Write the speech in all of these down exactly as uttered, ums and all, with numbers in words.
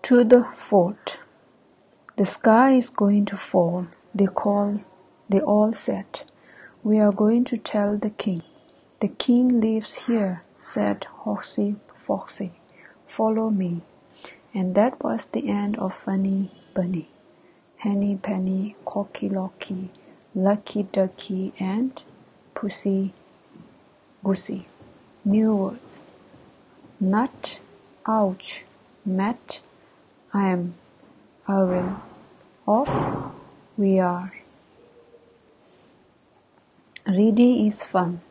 To the fort. The sky is going to fall, they call, they all said. We are going to tell the king. The king lives here, said Hoxie Foxie. Follow me. And that was the end of Funny Bunny, Henny Penny, Cocky Locky, Lucky Ducky, and Pussy Goosey. New words. Nut, ouch, mat, I am, I will, off, we are. Reading is fun.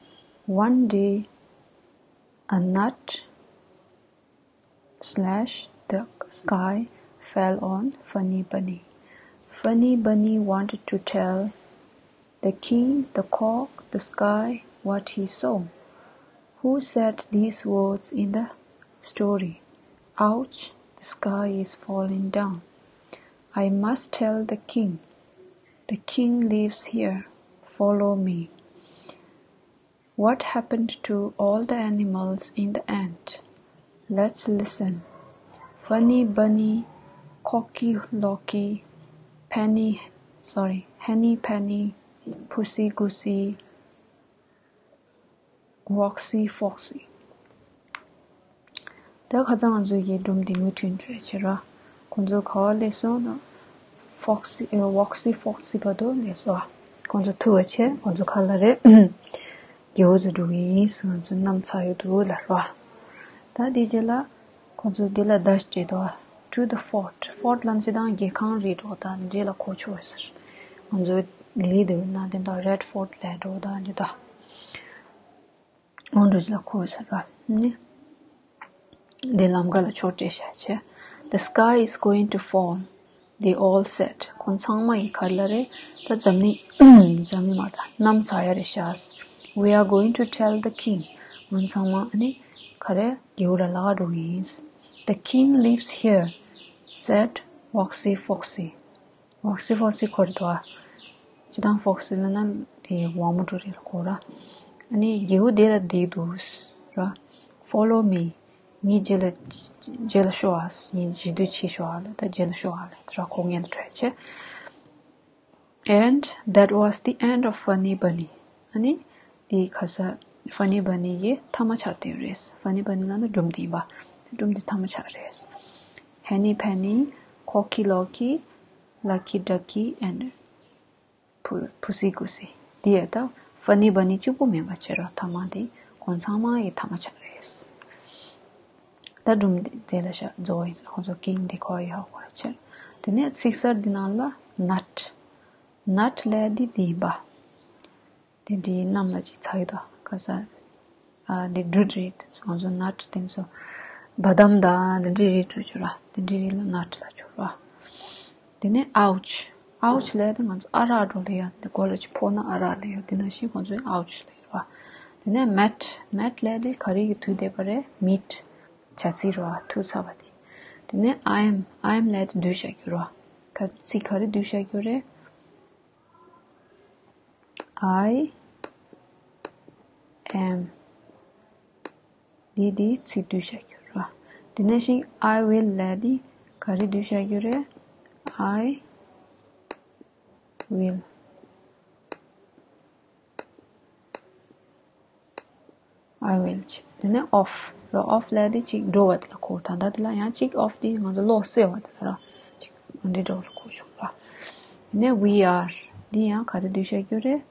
One day, a nut slash the sky fell on Funny Bunny. Funny Bunny wanted to tell the king, the cock, the sky what he saw. Who said these words in the story? Ouch, the sky is falling down. I must tell the king. The king lives here. Follow me. What happened to all the animals in the end? Let's listen. Funny Bunny, Cocky Locky, Penny, sorry, Henny Penny, Pussy Goosey, Woxy Foxy. ད་ཁ་སང་ང་ཚོའི་གི་སྒྲུང་འདི་མུ་མཐུད་འགྲོ་ཡ་བྱེད་ར། ཁོང་ཚོ་ག་བ་སླེབས་སོང་ན། Foxy, ཨེ། Woxy Foxy བར་དུ་སླེབས་སོང་། ཁོང་ཚོ་ཐུག་པ་བྱས། ཁོང་ཚོ་ག་ལ་རེད། རྒྱལ་པོ་ཚོ་འགྲོ་གི་ཡིན་ཟེར། ང་ཚོ་གནམ་ཚ་ཡོད་འདུག་ལབ་ར། ད་དེ་རྗེས་ལ་ཁོང་ཚོ་དེ་ལ་བརྡ་ཞིག་སྤྲད་འདུག To the fort. Fort ལབ་ན་སྤྱིར་བཏང་རྒྱལ་ཁང་རེད་འགྲོ། ད་འདི་ལ་གོ་ཆོག་ཟེར། ང་ཚོ་ལི་དེ་ན་དེ་འདྲ་Red Fort ལབ་འགྲོ། ད་འདི་ད། འོ་འགྲོ་ཅི་ལ་གོ་ཟེར་བ་ནི། དེ་ལམ་ཁ་ལ་ཆོ་སྤྲད་བཞག་བྱས། The sky is going to fall, they all said. ཁོང་ཚང་མ་ཡི་ག་ལ་རེད། ད་འཛམ་གླིང་། འཛམ་གླིང་མ་རེད། ད་གནམ་ཚ་ཡ་རེད་ཤག We are going to tell the king. ང་ཚང་མ་ཨ་ནི་ག་རེ། རྒྱལ་པོ་ལ་ལབ་འགྲོ་གི་ཡིན། The king lives here, said Woxy Foxy. Woxy Foxy ཁོ་རེད་དོ། སྤྱིར་བཏང་Foxy ལབ་ན་དེ་ཝ་མོ་འདྲ་རེད་ལ་གོ་ར། ཨ་ནི་རྒྱལ་པོ་དེ་ལ་བསྡད་འདུག་ར། Follow me. ངའི་རྗེས་ལ། རྗེས་ལ་ཤོག་ཨ། ངའི་རྗེས་མཐུད་བྱེད་ཤོག་ཨ་ལ། ད་རྗེས་ལ་ཤོག་ཨ་ལ་ད་ར། ཁོ་ངའི་ལ་བྲོས་བྱས། And that was the end of Funny Bunny. ཨ་ནི་དེ་ག་ས་Funny Bunny གི་མཐའ་མ་ཆགས་བསྡད་རེད། Funny Bunny ལབ་ན་སྒྲུང་འདི་ཡིན་པ། སྒྲུང་འདི་མཐའ་མ་ཆགས་རེད། Henny Penny, Cocky Locky, Lucky Ducky and Pu- Pussy Goosey. དེ་ཡ་ད་Funny Bunny གཅིག་པུ་མིན་པ་བྱས་ར། མཐའ་མ་དེ་ཁོང་ཚང་མ་ཡི་མཐའ་མ་ཆགས་རེད། ད་སྒྲུང་འདི་དེ་ལ་ཤ་རྫོགས་ཡིན་ཟེར། ཁོང་ཚོ་ཀིང་དེ་ཁོ་ཡི་ཧ་གོ་ར་བྱས། དེ་ནས་ཚིག་གསར་འདི་ནང་ལ་Nut. Nut ལབ་དེ་འདི་ཡིན་པ། དེ་འདྲའི་གནམ་ལ་ཅིག་ཚ་ཡི་དོ། ག་ས། ཨ་འདི་འབྲུ་རེད། ང་ཚོ་Nut དེ་ཚོ་བ་དམ་དང་དེ་འདྲའི་རིགས་འབྲུ་ཆུ་ར། དེ་འདྲའི་རིགས་ལ་Nut ལ་ཆུ་ར། དེ་ནས་Ouch. Ouch ལབ་དེ་ང་ཚོ་ཨ་རག་འགྲོ་ལེ་ཡ། དེ་མགོ་ལ་ཅིག་ཕོག་ན་ཨ་རག་ལེ་ཡ། དེ་ནང་བཞིན་ཁོང་ཚོས་Ouch ལབ་ར། དེ་ནས་Mat. Mat ལབ་དེ་ག་རེ་གི་དུས་བསྡད་པ་རེད། Meat. བྱ་ཚིལ་ར། ཐུག་ཚར་བ་དེ། དེ་ནས་I am. I am ལབ་དེ་བསྡུས་བཞག་རྒྱུ་ར། ག་ཚིག་ག་རེ་བསྡུས་བཞག་རྒྱུ་རེད། I am. འདི་འདི་ཚིག་བསྡུས་བཞག་རྒྱུ་ར། དེ་ནས་ཤིག I will ལབ་དེ་ག་རེ་བསྡུས་བཞག་རྒྱུ་རེད། I will. I will བྱས། དེ་ནས་Of ར། Of ལབ་དེ་ཅིག་འགྲོ་བ་དེ་ལ་གོ། ད་ལྟ་དེ་ལ་ཡང་ཅིག་Of དེ་ང་ཚོ་གློག་བསྲེ་བ་དེ་ལ་ར། ཅིག་འདི་འགྲོ་བ་ལ་གོ་བྱུང་ར། དེ་ནས་We are. འདི་ཡང་ག་རེ་བསྡུས་བཞག་རྒྱུ་རེད།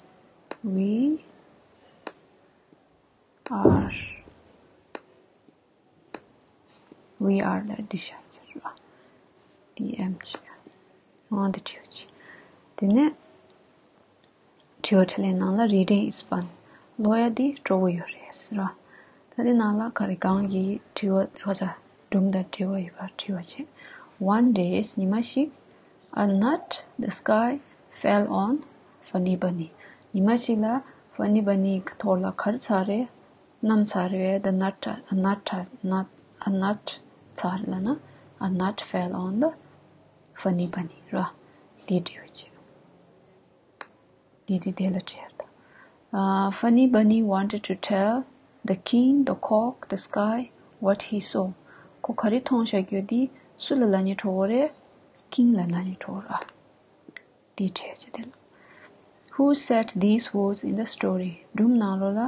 We are. We are ལ་བསྡུས་བཞག་རྒྱུ་ར། D M བྱས། འོ་འདི་བྲིས་པ་བྱས། དེ་ནས་དྲི་བ་དྲིས་ལན་ནང་ལ་Reading is fun. ཀློག་ཡ་འདི་སྤྲོ་བོ་ཡོད་རེད་ཟེར་ར། ད་འདི་ནང་ལ་ག་རེ་གང་གི་དྲི་བ་ཁ་ཚ་སྒྲུང་དང་འབྲེལ་བ་ཡོད་པར་དྲི་བ་བྱས། One day, ཉི་མ་ཞིག A nut, the sky, fell on Funny Bunny. ཉི་མ་ཞིག་ལ་Funny Bunny གི་ཐོག་ལ་ག་རེ་ཚར་རེད། གནམ་ཚར་རེད། The nut, a nut, nut, a nut ཚར་ལབ་ན། A nut fell on the Funny Bunny ར། དེ་འབྲི་བ་བྱེད། དེ་དེ་དེ་ལ་བྲིས་ཡ་ད། Uh, Funny Bunny wanted to tell the king, the cock, the sky what he saw. ཁོ་ག་རེ་མཐོང་བཞག་རྒྱུ་དེ་སུ་ལ་ལབ་ནས་འགྲོ་གི་རེད། King ལ་ལབ་ནས་འགྲོ་གི་རེད། དེ་འདྲ་བྱས་དེ་ལ། Who said these words in the story? སྒྲུང་ནང་ལོགས་ལ་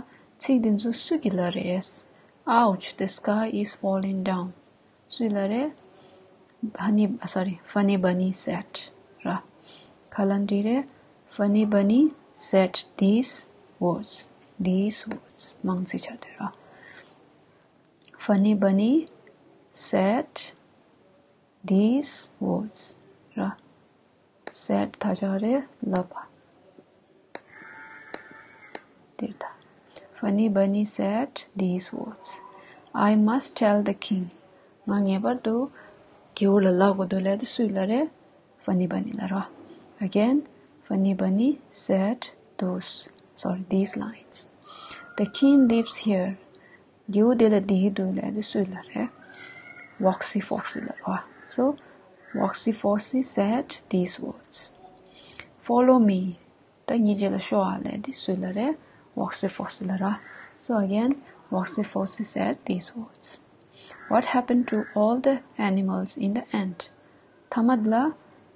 ཚིག་འདི་ཚོ་སུ་གིས་ལབ་རེད། Ouch, the sky is falling down. སུས་ལབ་རེད། Funny, sorry, Funny Bunny said. ར། ག་ལབ་འགྲིག་རེད། Funny Bunny said these words. These words. མང་ཚིག་ཆགས་འདུག་ར། Funny Bunny said these words. ར། Said ད་ཆ་རེད་ལབ་པ། འདིར་ད། Funny Bunny said these words. I must tell the king. ང་ངེས་པར་དུ་རྒྱལ་པོ་ལ་ལབ་དགོས་འདུག་ལབ་དེ་སུས་ལབ་རེད། Funny Bunny ལབ་ར། Again, Funny Bunny said those, sorry, these lines. The king lives here. རྒྱལ་པོ་དེ་ལ་བསྡད་ཀྱི་འདུག་ལབ་དེ་སུས་ལབ་རེད། Woxie Foxie ལབ་ར། So, Woxie Foxie said these words. Follow me. ད་ངའི་རྗེས་ལ་ཤོག་ཨ་ལབ་དེ་སུས་ལབ་རེད། Woxie Foxie ལབ་ར། So again, Woxie Foxie said these words. What happened to all the animals in the end? མཐའ་མ་ལ་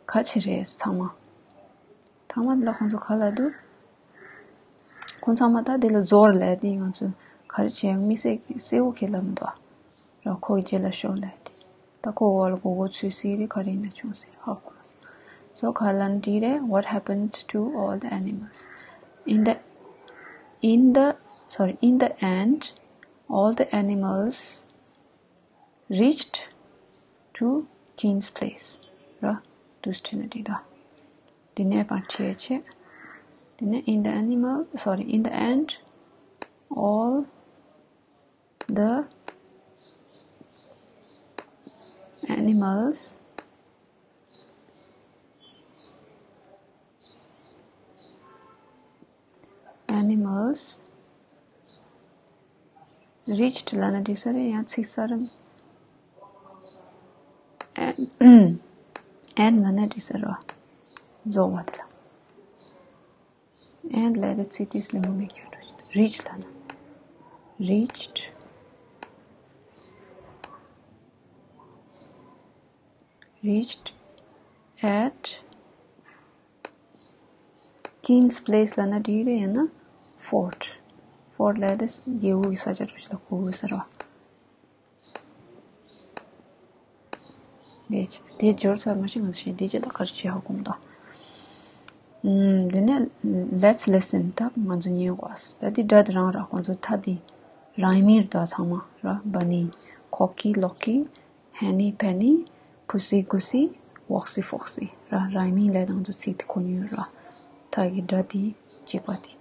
ག་བྱས་རེད་ཚང་མ། མཐའ་མ་ལ་ཁོང་ཚོ་ག་ལབ་འདུག་ཁོང་ཚང་མ་ད་དེ་ལ་རྫོགས་ལབ་དེ་ང་ཚོ་ག་རེ་བྱས་མི་སེ་སེའུ་ཁེ་ལབ་མི་འདུག་ཨ། ར་ཁོའི་རྗེས་ལ་ཤོག་ལབ་དེ། ད་ཁོ་འོག་ལ་མགོ་སྐོར་ཚུད་སྲིད་རེད། ག་རེ་ཡིན་ན་བྱུང་སྲིད་ཧ་གོ་མ་སོང་། So ག་ལབ་འགྲིག་རེད། What happened to all the animals? In the, in the, sorry, in the end, all the animals reached to King's place. ར། དུས་ཚོད་ནི་འགྲིག་ད། དེ་ནས་པར་ཁྲིད་བྱེད། དེ་ནས in the animal, sorry, in the end, all the animals, animals reached ལབ་ན་འགྲིག་ས་རེད། ཡང་ཚིག་གསར་རམ། And, and ལབ་ན་འགྲིག་ས་རེད། རྫོགས་པ་དེ་ལ། And ལབ་དེ་ཚིག་དེ་ལེན་གྱི་མེད་ཀྱང་འགྲོ་ཞིག reach ལབ་ན། Reached, reached at King's place ལབ་ན་འགྲིག་རེད། ཡང་ན་fort. Fort ལབ་དེ་རྒྱལ་པོ་གི་ས་ཆ་འགྲོ་ཞིག་ལ་གོ་དགོས་ས་རེད། དེ་དེ་སྦྱོར་ཚར་མ་ཤེས་ང་ཚོ་ཞེས་དེ་ཅི་ལ་གར་བྱེད་ཧ་གོ་མི་འདུག་ཨུམ། དེ་ནས་let's listen. ད་ང་ཚོ་ཉན་དགོས། ད་དེ་སྒྲ་དེ་རང་ར་ཁོང་ཚོ་ད་དེ་rhyming རེད་ད་ཚང་མ་ར། Bunny, Cocky, Locky, Henny, Penny, Pussy, Goosey, Woxy, Foxy ར། Rhyming ལབ་དང་ཚོ་ཚིག་དེ་གོ་མྱོང་ར། ད་གི་སྒྲ་དེ་གཅིག་པ་དེ།